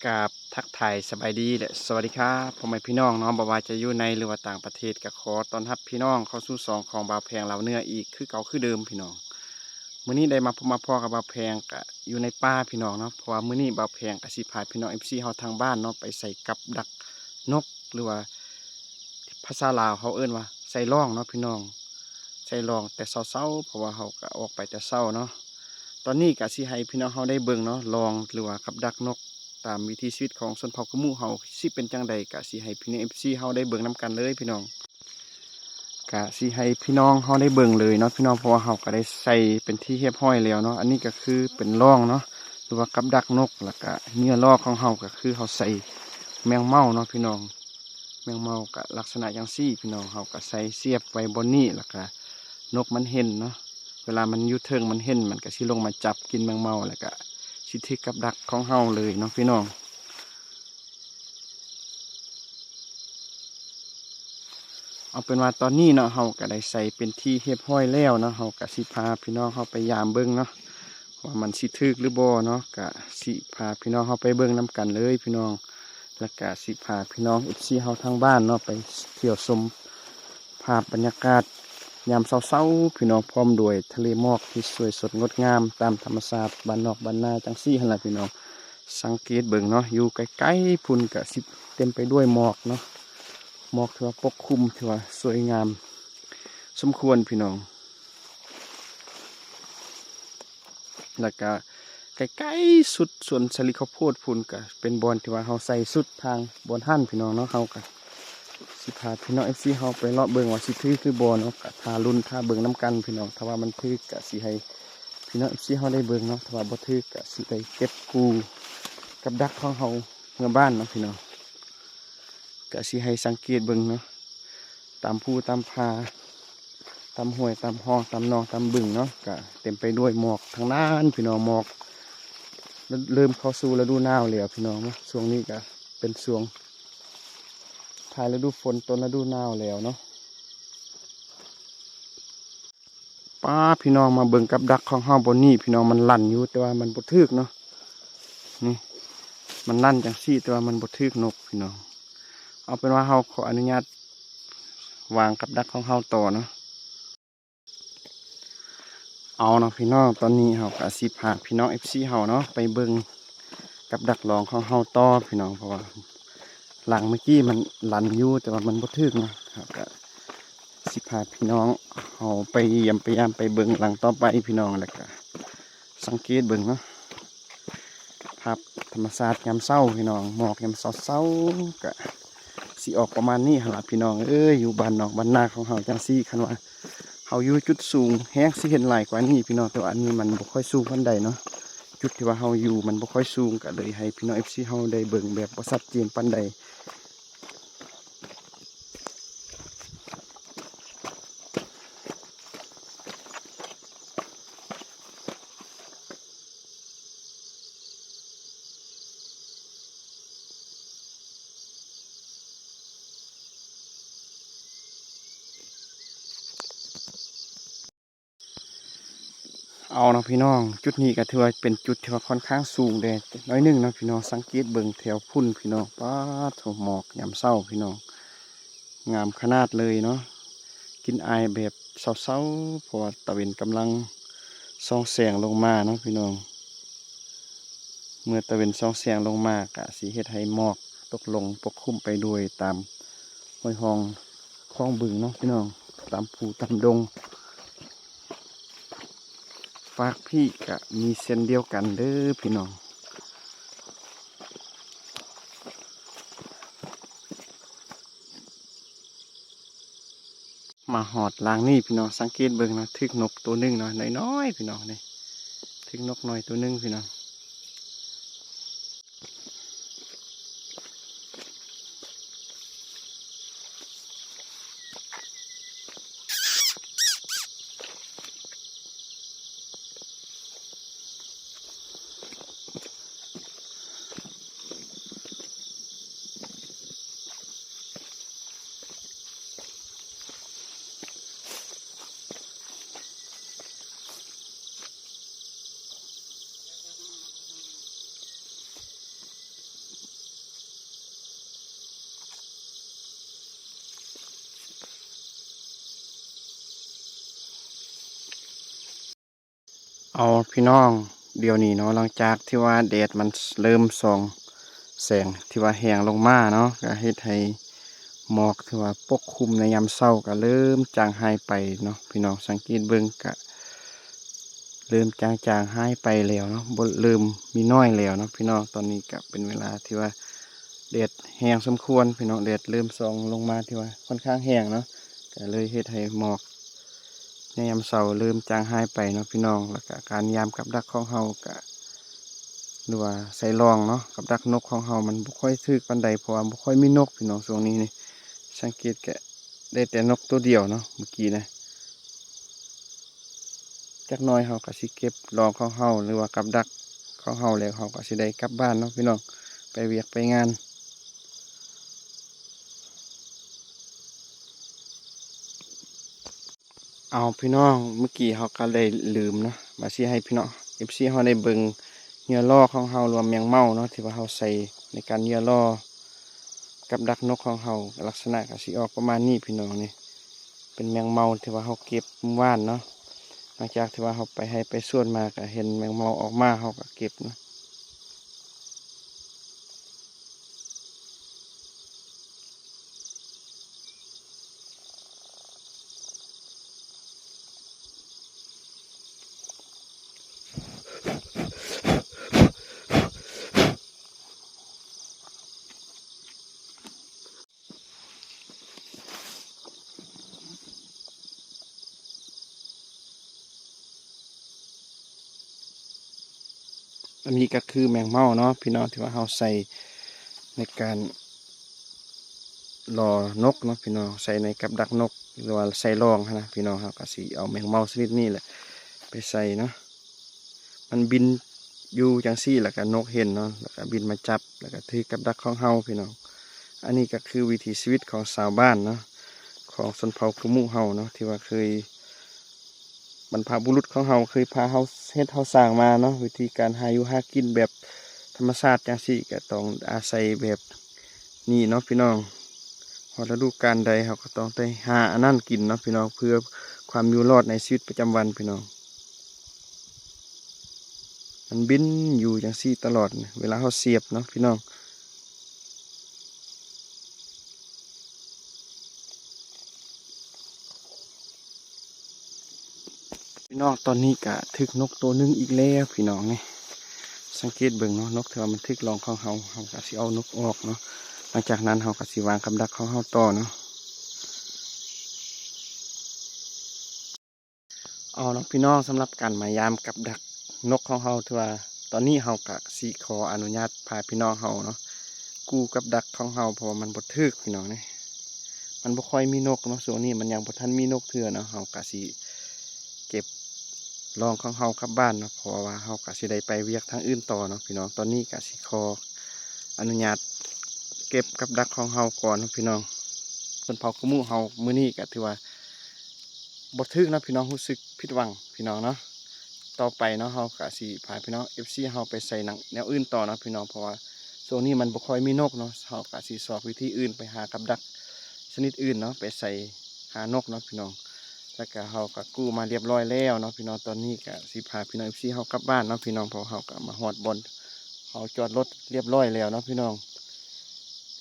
ກາບທັກທາຍສະບາຍດີ ແລະ ສະຫວັດດີຄັບ ພໍ່ແມ່ພີ່ນ້ອງເນາະ, ບໍ່ວ່າຈະຢູ່ໃນ ຫຼືວ່າຕ່າງປະເທດ ກໍຂໍຕ້ອນຮັບພີ່ນ້ອງເຂົ້າສູ່ຊ່ອງຂອງບ່າວແພງລາວເໜືອອີກຄືເກົ່າຄືເດີມພີ່ນ້ອງ. ມື້ນີ້ໄດ້ມາພົບມາພໍ້ກັບບ່າວແພງ ກະຢູ່ໃນປ່າພີ່ນ້ອງເນາະ, ເພາະວ່າມື້ນີ້ບ່າວແພງກະຊິພາພີ່ນ້ອງເອັຟຊີເຮົາທາງບ້ານເນາະ ໄປໃສ່ກັບດັກນົກ ຫຼືວ່າພາສາລາວເຮົາເອີ້ນວ່າໃສ່ລ່ອງເນາະພີ່ນ້ອງ, ໃສ່ລ່ອງແຕ່ເຊົ້າໆ ເພາະວ່າເຮົາກະອອກໄປແຕ່ເຊົ້າເນາະ. ຕອນນີ້ກະຊິໃຫ້ພີ່ນ້ອງເຮົາໄດ້ເບິ່ງເນາະ ລ່ອງ ຫຼືວ່າກັບດັກນົກ ຕາມວິຖີຊີວິດຂອງຊົນເຜົ່າກູມູເຮົາຊິເປັນຈັ່ງໃດ ກະຊິໃຫ້ພີ່ນ້ອງເອັຟຊີເຮົາໄດ້ເບິ່ງນຳກັນເລີຍພີ່ນ້ອງ. ກະຊິໃຫ້ພີ່ນ້ອງເຮົາໄດ້ເບິ່ງເລີຍເນາະພີ່ນ້ອງ, ເພາະວ່າເຮົາກະໄດ້ໃສ່ເປັນທີ່ຮຽບຮ້ອຍແລ້ວເນາະ. ອັນນີ້ກະຄືເປັນລ່ອງເນາະ ຫຼືວ່າກັບດັກນົກ, ແລ້ວກະເຫຍື່ອລ່ອຂອງເຮົາກະຄືເຮົາໃສ່ແມງເມົາເນາະພີ່ນ້ອງ. ແມງເມົາກະລັກສະນະຈັ່ງຊີ້ພີ່ນ້ອງ, ເຮົາກະໃສ່ສຽບໄວ້ບ່ອນນີ້ ແລ້ວກະນົກມັນເຫັນເນາະ, ເວລາມັນຢູ່ເທິງມັນເຫັນ ມັນກະຊິລົງມາຈັບກິນແມງເມົາ ແລ້ວກະຊິຖືກກັບດັກຂອງເຮົາເລີຍເນາະພີ່ນ້ອງ. ເອົາເປັນວ່າຕອນນີ້ເນາະ ເຮົາກະໄດ້ໃສ່ເປັນທີ່ຮຽບຮ້ອຍແລ້ວເນາະ, ເຮົາກະຊິພາພີ່ນ້ອງເຮົາໄປຢາມເບິ່ງເນາະ ວ່າມັນຊິຖືກຫຼືບໍ່ເນາະ, ກະຊິພາພີ່ນ້ອງເຮົາໄປເບິ່ງນຳກັນເລີຍພີ່ນ້ອງ. ແລ້ວກະຊິພາພີ່ນ້ອງເອັຟຊີເຮົາທາງບ້ານເນາະ ໄປທ່ຽວຊົມ ພາບບັນຍາກາດຍາມເຊົ້າໆ ພີ່ນ້ອງ, ພ້ອມດ້ວຍທະເລໝອກທີ່ສວຍສົດງົດງາມຕາມທຳມະຊາດບ້ານນອກບ້ານນາຈັ່ງຊີ້ຫັ້ນລະພີ່ນ້ອງ. ສັງເກດເບິ່ງເນາະ ຢູ່ໄກໆພຸ້ນກະຊິເຕັມໄປດ້ວຍໝອກເນາະ, ໝອກທີ່ວ່າປົກຄຸມ ທີ່ວ່າສວຍງາມສົມຄວນພີ່ນ້ອງ. ແລ້ວກະໃກ້ໆສຸດສວນສາລີເຂົ້າໂພດພຸ້ນ ກະເປັນບ່ອນທີ່ວ່າເຮົາໃສ່ສຸດທາງບ່ອນຫັ້ນພີ່ນ້ອງເນາະ. ເຮົາກະຊິພາພີ່ນ້ອງເອັຟຊີເຮົາໄປເລາະເບິ່ງວ່າຊິຖືກຫຼືບໍ່ເນາະ, ກະຖ້າລຸ້ນຖ້າເບິ່ງນຳກັນພີ່ນ້ອງ. ຖ້າວ່າມັນຖືກກະຊິໃຫ້ພີ່ນ້ອງເອັຟຊີເຮົາໄດ້ເບິ່ງເນາະ, ຖ້າວ່າບໍ່ຖືກກະຊິໄດ້ເກັບກູ້ກັບດັກຂອງເຮົາເມືອບ້ານເນາະພີ່ນ້ອງ. ກະຊິໃຫ້ສັງເກດເບິ່ງເນາະ ຕາມພູຕາມຜາ ຕາມຫ້ວຍຕາມຮ່ອງ ຕາມໜອງຕາມບຶງເນາະ ກະເຕັມໄປດ້ວຍໝອກທັງນັ້ນພີ່ນ້ອງ. ໝອກເລີ່ມເຂົ້າສູ່ລະດູໜາວແລ້ວພີ່ນ້ອງເນາະ, ຊ່ວງນີ້ກະເປັນຊ່ວງທ້າຍລະດູຝົນ ຕົ້ນລະດູໜາວແລ້ວເນາະ. ປ້າ ພີ່ນ້ອງ ມາເບິ່ງກັບດັກຂອງເຮົາບ່ອນນີ້ພີ່ນ້ອງ, ມັນລັ່ນຢູ່ ແຕ່ວ່າມັນບໍ່ຖືກເນາະ. ນີ້ ມັນລັ່ນຈັ່ງຊີ້ ແຕ່ວ່າມັນບໍ່ຖືກນົກພີ່ນ້ອງ. ເອົາເປັນວ່າເຮົາຂໍອະນຸຍາດວາງກັບດັກຂອງເຮົາຕໍ່ເນາະ. ເອົາເນາະພີ່ນ້ອງ, ຕອນນີ້ເຮົາກະຊິພາພີ່ນ້ອງເອັຟຊີເຮົາເນາະ ໄປເບິ່ງກັບດັກລອງຂອງເຮົາຕໍ່ພີ່ນ້ອງ, ເພາະວ່າ ຫຼັງເມື່ອກີ້ມັນລັ່ນຢູ່ ແຕ່ວ່າມັນບໍ່ຖືກເນາະ. ເຮົາກະຊິພາພີ່ນ້ອງເຮົາໄປຢ້ຽມໄປຢາມໄປເບິ່ງຫຼັງຕໍ່ໄປພີ່ນ້ອງ, ແລ້ວກະສັງເກດເບິ່ງເນາະ ພາບທຳມະຊາດຍາມເຊົ້າພີ່ນ້ອງ, ໝອກຍາມເຊົ້າໆ ກະຊິອອກປະມານນີ້ຫັ້ນລະພີ່ນ້ອງເອີຍ. ຢູ່ບ້ານນອກບ້ານນາຂອງເຮົາຈັ່ງຊີ້ ຄັນວ່າເຮົາຢູ່ຈຸດສູງແຮງ ຊິເຫັນຫຼາຍກວ່ານີ້ພີ່ນ້ອງ, ແຕ່ວ່າອັນນີ້ມັນບໍ່ຄ່ອຍສູງປານໃດເນາະ. ຈຸດທີ່ວ່າເຮົາຢູ່ມັນບໍ່ຄ່ອຍສູງ ກະເລີຍໃຫ້ພີ່ນ້ອງເອັຟຊີເຮົາໄດ້ເບິ່ງແບບບໍ່ຊັດເຈນປານໃດ. ເອົາເນາະພີ່ນ້ອງ, ຈຸດນີ້ກະຖືວ່າເປັນຈຸດທີ່ວ່າຂ້ອນຂ້າງສູງແດ່ໜ້ອຍໜຶ່ງເນາະພີ່ນ້ອງ. ສັງເກດເບິ່ງແຖວພຸ້ນພີ່ນ້ອງ, ປາດໂທ້ ໝອກຍາມເຊົ້າພີ່ນ້ອງ, ງາມຂະໜາດເລີຍເນາະ. ກິ່ນອາຍແບບເຊົ້າໆ ເພາະວ່າຕາເວັນກຳລັງສ່ອງແສງລົງມາເນາະພີ່ນ້ອງ. ເມື່ອຕາເວັນສ່ອງແສງລົງມາ ກະຊິເຮັດໃຫ້ໝອກຕົກລົງປົກຄຸມໄປດ້ວຍຕາມຫ້ວຍຮ່ອງຂອງບຶງເນາະພີ່ນ້ອງ, ຕາມພູຕາມດົງ. ຟາກພີ້ກະມີເຊັ່ນດຽວກັນເດີພີ່ນ້ອງ. ມາຮອດຫຼັງນີ້ພີ່ນ້ອງ, ສັງເກດເບິ່ງເນາະ, ຖືກນົກໂຕໜຶ່ງເນາະ, ນ້ອຍໆ ພີ່ນ້ອງເດ້, ຖືກນົກນ້ອຍໂຕໜຶ່ງພີ່ນ້ອງ. ເ ເອົາ ພີ່ນ້ອງ ດຽວນີ້ເນາະ ຫຼັງຈາກທີ່ວ່າແດດມັນເລີ່ມສ່ອງແສງທີ່ວ່າແຮງລົງມາເນາະ ກະເຮັດໃຫ້ໝອກທີ່ວ່າປົກຄຸມໃນຍາມເຊົ້າກະເລີ່ມຈາງຫາຍໄປເນາະ ພີ່ນ້ອງສັງເກດເບິ່ງກະເລີ່ມຈາງໆຫາຍໄປແລ້ວເນາະ ບໍ່ ເລີ່ມມີນ້ອຍແລ້ວເນາະ ພີ່ນ້ອງ. ຕອນນີ້ກະເປັນເວລາທີ່ວ່າແດດແຮງສົມຄວນ ພີ່ນ້ອງ ແດດເລີ່ມສ່ອງລົງມາທີ່ວ່າຂ້ອນຂ້າງແຮງເນາະ ກະເລີຍເຮັດໃຫ້ໝອກ ໃນຍາມເຊົ້າເລີ່ມຈາງຫາຍໄປເນາະ ພີ່ນ້ອງ. ແລ້ວກະການຍາມກັບດັກຂອງເຮົາກະ ຫຼືວ່າໃສ່ລອງເນາະ ກັບດັກນົກຂອງເຮົາມັນບໍ່ຄ່ອຍຖືກປານໃດ ເພາະວ່າບໍ່ຄ່ອຍມີນົກ ພີ່ນ້ອງ. ຊ່ວງນີ້ນີ້ສັງເກດກະໄດ້ແຕ່ນົກໂຕດຽວເນາະ ເມື່ອກີ້ນະ. ຈັກໜ້ອຍເຮົາກະຊິເກັບລອງຂອງເຮົາ ຫຼືວ່າກັບດັກຂອງເຮົາແລ້ວ ເຮົາກະຊິໄດ້ກັບບ້ານເນາະ ພີ່ນ້ອງ ໄປວຽກໄປງານ. ເອົາ ພີ່ນ້ອງ ເມື່ອກີ້ເຮົາກະໄດ້ລືມເນາະ ວ່າຊິໃຫ້ພີ່ນ້ອງ ເອັຟຊີ ເຮົາໄດ້ເບິ່ງເຫຍື່ອຫຼໍ່ຂອງເຮົາ ຫຼືວ່າແມງເມົາເນາະ ທີ່ວ່າເຮົາໃສ່ໃນການເຫຍື່ອຫຼໍ່ກັບດັກນົກຂອງເຮົາ ລັກສະນະກະຊິອອກປະມານນີ້ ພີ່ນ້ອງ. ນີ້ເປັນແມງເມົາທີ່ວ່າເຮົາເກັບມື້ວານເນາະ ຫຼັງຈາກທີ່ວ່າເຮົາໄປໄຮ່ໄປສວນມາ ກະເຫັນແມງເມົາອອກມາ ເຮົາກະເກັບເນາະ. ອັນນີ້ກະຄືແມງເມົາເນາະ ພີ່ນ້ອງ ທີ່ວ່າເຮົາໃສ່ໃນການຫຼໍ່ນົກເນາະ ພີ່ນ້ອງ ໃສ່ໃນກັບດັກນົກ ຫຼືວ່າໃສ່ລອງຫັ້ນນະ ພີ່ນ້ອງ. ເຮົາກະຊິເອົາແມງເມົາຊະນິດນີ້ແຫຼະໄປໃສ່ເນາະ. ມັນບິນຢູ່ຈັ່ງຊີ້ ແລ້ວກະນົກເຫັນເນາະ ແລ້ວກະບິນມາຈັບ ແລ້ວກະຖືກກັບດັກຂອງເຮົາ ພີ່ນ້ອງ. ອັນນີ້ກະຄືວິຖີຊີວິດຂອງຊາວບ້ານເນາະ ຂອງຊົນເຜົ່າກູມຸເຮົາເນາະ ທີ່ວ່າເຄີຍ ບັນພະບຸລຸດຂອງເຮົາເຄີຍພາເຮົາເຮັດເຮົາສ້າງມາເນາະ. ວິທີການຫາຢູ່ຫາກິນແບບທຳມະຊາດຈັ່ງຊີ້ ກະຕ້ອງອາໄສແບບນີ້ເນາະ ພີ່ນ້ອງ. ຮອດລະດູການໃດເຮົາກະຕ້ອງໄດ້ຫາອັນນັ້ນກິນເນາະ ພີ່ນ້ອງ ເພື່ອຄວາມຢູ່ລອດໃນຊີວິດປະຈຳວັນ ພີ່ນ້ອງ. ມັນບິນຢູ່ຈັ່ງຊີ້ຕະຫຼອດ ເວລາເຮົາສຽບເນາະ ພີ່ນ້ອງ. ພີ່ນ້ອງ ຕອນນີ້ກະຖືກນົກໂຕໜຶ່ງອີກແລ້ວ ພີ່ນ້ອງ. ນີ້ສັງເກດເບິ່ງເນາະ ນົກທີ່ວ່າມັນຖືກລອງຂອງເຮົາ ເຮົາກະຊິເອົານົກອອກເນາະ. ຫຼັງຈາກນັ້ນເຮົາກະຊິວາງກັບດັກຂອງເຮົາຕໍ່ເນາະ. ເອົາເນາະ ພີ່ນ້ອງ ສຳລັບການມາຍາມກັບດັກນົກຂອງເຮົາ ຖືວ່າຕອນນີ້ເຮົາກະຊິຂໍອະນຸຍາດພາພີ່ນ້ອງເຮົາເນາະ ກູ້ກັບດັກຂອງເຮົາ ເພາະວ່າມັນບໍ່ຖືກ ພີ່ນ້ອງເອີຍ. ມັນບໍ່ຄ່ອຍມີນົກເນາະ ຊ່ວງນີ້ມັນຍັງບໍ່ທັນມີນົກເທື່ອເນາະ. ເຮົາກະຊິເກັບລອງຂອງເຮົາກັບບ້ານເນາະ ເພາະວ່າເຮົາກະຊິໄດ້ໄປວຽກທາງອື່ນຕໍ່ເນາະ ພີ່ນ້ອງ. ຕອນນີ້ກະຊິຂໍອະນຸຍາດເກັບກັບດັກຂອງເຮົາກ່ອນເນາະ ພີ່ນ້ອງ. ຊົນເຜົ່າກູມຸເຮົາມື້ນີ້ກະຖືວ່າ ບໍ່ຖືກເນາະ ພີ່ນ້ອງ ຮູ້ສຶກຜິດຫວັງ ພີ່ນ້ອງເນາະ. ຕໍ່ໄປເນາະ ເຮົາກະຊິພາພີ່ນ້ອງ ເອັຟຊີ ເຮົາໄປໃສ່ໜັງແນວອື່ນຕໍ່ເນາະ ພີ່ນ້ອງ ເພາະວ່າຊ່ວງນີ້ມັນບໍ່ຄ່ອຍມີນົກເນາະ. ເຮົາກະຊິຊອກວິທີອື່ນ ໄປຫາກັບດັກຊະນິດອື່ນເນາະ ໄປໃສ່ຫານົກເນາະ ພີ່ນ້ອງ. ແລ້ວກະເຮົາກະກູ້ມາລຽບຮ້ອຍແລ້ວເນາະ ພີ່ນ້ອງ. ຕອນນີ້ກະຊິພາພີ່ນ້ອງ ເອັຟຊີ ເຮົາກັບບ້ານເນາະ ພີ່ນ້ອງ ເພາະເຮົາກະມາຮອດບ່ອນເຮົາຈອດລົດລຽບຮ້ອຍແລ້ວເນາະ ພີ່ນ້ອງ.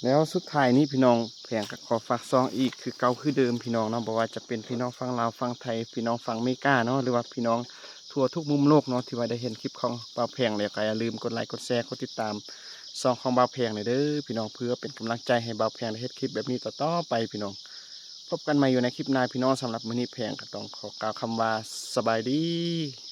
ແລ້ວສຸດທ້າຍນີ້ພີ່ນ້ອງ ແພງກະຂໍຝາກຊ່ອງອີກຄືເກົ່າຄືເດີມພີ່ນ້ອງເນາະ ບໍ່ວ່າຈະເປັນພີ່ນ້ອງຝັ່ງລາວ ຝັ່ງໄທ ພີ່ນ້ອງຝັ່ງອາເມລິກາເນາະ ຫຼືວ່າພີ່ນ້ອງທົ່ວທຸກມຸມໂລກເນາະ ທີ່ວ່າໄດ້ເຫັນຄລິບຂອງບ່າວແພງແລ້ວ ກະຢ່າລືມກົດໄລ ກົດແຊ ກົດຕິດຕາມຊ່ອງຂອງບ່າວແພງແດ່ເດີພີ່ນ້ອງ ເພື່ອເປັນກຳລັງໃຈໃຫ້ບ່າວແພງໄດ້ເຮັດຄລິບແບບນີ້ຕໍ່ໆໄປພີ່ນ້ອງ. ພົບກັນໃໝ່ຢູ່ໃນຄລິບໜ້າພີ່ນ້ອງ ສຳລັບມື້ນີ້ແພງກະຕ້ອງຂໍກ່າວຄຳວ່າ ສະບາຍດີ.